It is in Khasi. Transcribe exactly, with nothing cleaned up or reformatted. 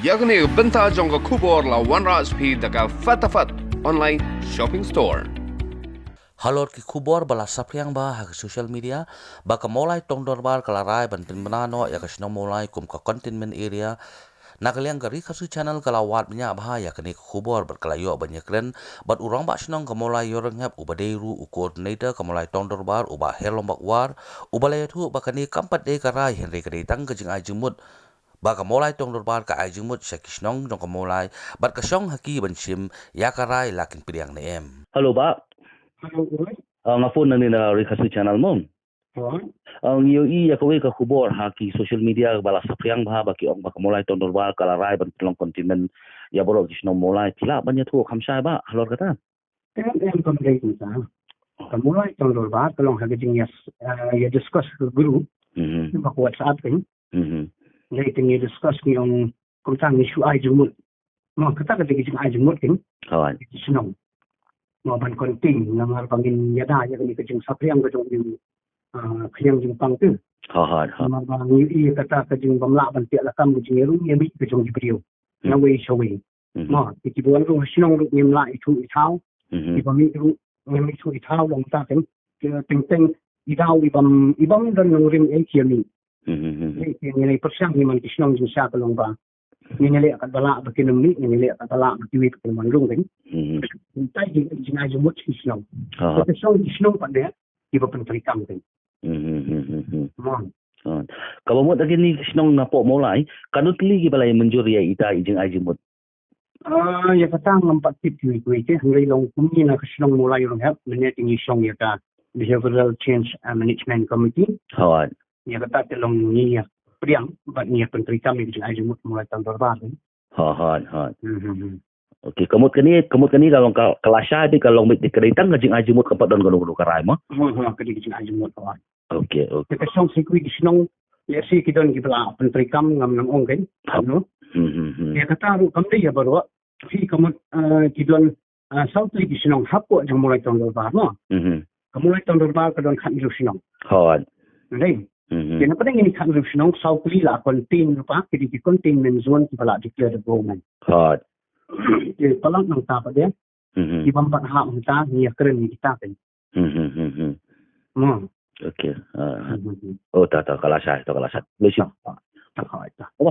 Ïa kane ka bynta jong ka khubor la wanrah sha phi da ka Fatafat Online Shopping Store. Halor ki khubor ba la saphriang bha ha ka social media, ba ka Mawlai Tong Dorbar ka la rai ban pynbna noh ïa ka shnong Mawlai kum ka containment area. Na ka liang ka Ri Khasi Channel ka la wad bniah bha ïa kane ka khubor bad ka la ïoh ban ïakren bad u Rangbah Shnong ka Mawlai Ïawrynghep uba dei ruh u coordinator ka Mawlai Tong Dorbar, u Bah Herlong Bakwar, uba la ïathuh ba kane kam pat dei ka rai hynrei ka dei tang ka jingai jingmut. Ba ka Mawlai Tong Dorbar ka ai jingmut sha ki shnong jong ka Mawlai bad ka shong ha ki ban shim ïa ka rai la kin pdiang ne em. Hello, Bah. Hello, oi. Ah, nga phone nangne na Ri Khasi Channel mo. Oi. Ah, ngi ïohi ïa kawei ka khubor ha ki social media ba la saphriang bha ba ki ong ba ka Mawlai Tong Dorbar ka la rai ban pynlong containment ïa baroh ki shnong Mawlai. Phi lah ban ïathuh kham shai, Bah, halor kata? Em, em, kam dei kumta. Ka Mawlai Tong Dorbar ka long ha ka jingïa, eh, ïa discuss ka group. Mhm. Ba ka WhatsApp kan. Mhm. Dei te ngi discuss ngi ong kumta ngi shu ai jingmut. Mo, kata ka dei ka jingai jingmut kan. Hooid. Ki shnong. Mo, ban contain namar ba ngin ïada ïa kane ka jingsaphriang ka jong u, ah, khñiang jingpang te. Hooid, hooid. Namar ba ngi ïohi kata ka jingbym lah ban peit lakam ka jingïarung ïamih ka jong ki briew. Hmm. Nawei shawei. Mhm. Mo, ki, kiba wan rung ha shnong ruh ngim lah ithuh ithaw. Mhm. Kiba mih ruh ngim ithuh ithaw long ta teng, teng teng i daw i bym, i bym don nongrim ei ki ïamih. Mhm, mhm. Ei, ki ngin ïa pyrshang hi man ki shnong jingshisha ka long ba ngin ïa leh katba lah ba kin ym mih, ngin ïa leh katba lah ba kiwei ba kin wan rung kan. Mhm. Kumta ki jingai jingmut ki shnong. Aha. Ki shnong, ki shnong pat de kiba pyntreikam kan. Mhm, mhm, mhm. Mo. Ah. Kaba mut ïa kine ki shnong napoh Mawlai, katno tylli kiba la ïa mynjur ïa ita i jingai jingmut? Ah, ïa kata ngam pat tip kiwei kiwei te, hynrei long kumne na ka shnong Mawlai Ïawrynghep, mynne te ngi shong ïa ka Behavioral Change, ah, Management Committee. Hooid. Ïa kata te long ngi ïa pdiang bad ngi ïa pyntreikam ïa ka jingai jingmut Mawlai Tong Dorbar. Hooid, hooid. Hmm, hmm, hmm. Okay, ka mut kane, ka mut kane ka long ka, ka lashai beit, ka long beit, ka dei tang ka jingai jingmut, kam pat don kano kano ka rai mo? Hooid, hooid, ka dei ka jingai jingmut, hooid. Okay, okay. Te ka shong shi kwi ki shnong, lehse ki don kiba la pyntreikam, ngam nang ong kan. Hap. No? Hmm, hmm, hmm. Ïa kata ruh kam dei ïa baroh. Phi, ka mut, eh, ki don, eh, saw tylli ki shnong hapoh jong Mawlai Tong Dorbar mo. Mhm. Ka Mawlai Tong Dorbar ka don khathynriew shnong. Hooid. Dei. Mhm. Te na pdeng kine khathynriew shnong, saw tylli la contain ruh pat, ki dei ki containment zone kiba la declare da government. Hooid. Te palat nangta pat de. Mhm. Ki bym pat hap hangta ngi ïa kren ïa kita kan. Hmm, hmm, hmm, hmm. Mo. Okay. Ah. Hmm, hmm, hmm. Oh, ta, ta, ka lashai, ta, ka lashai. Lashai. Ta, ta, ta, ta. Oh,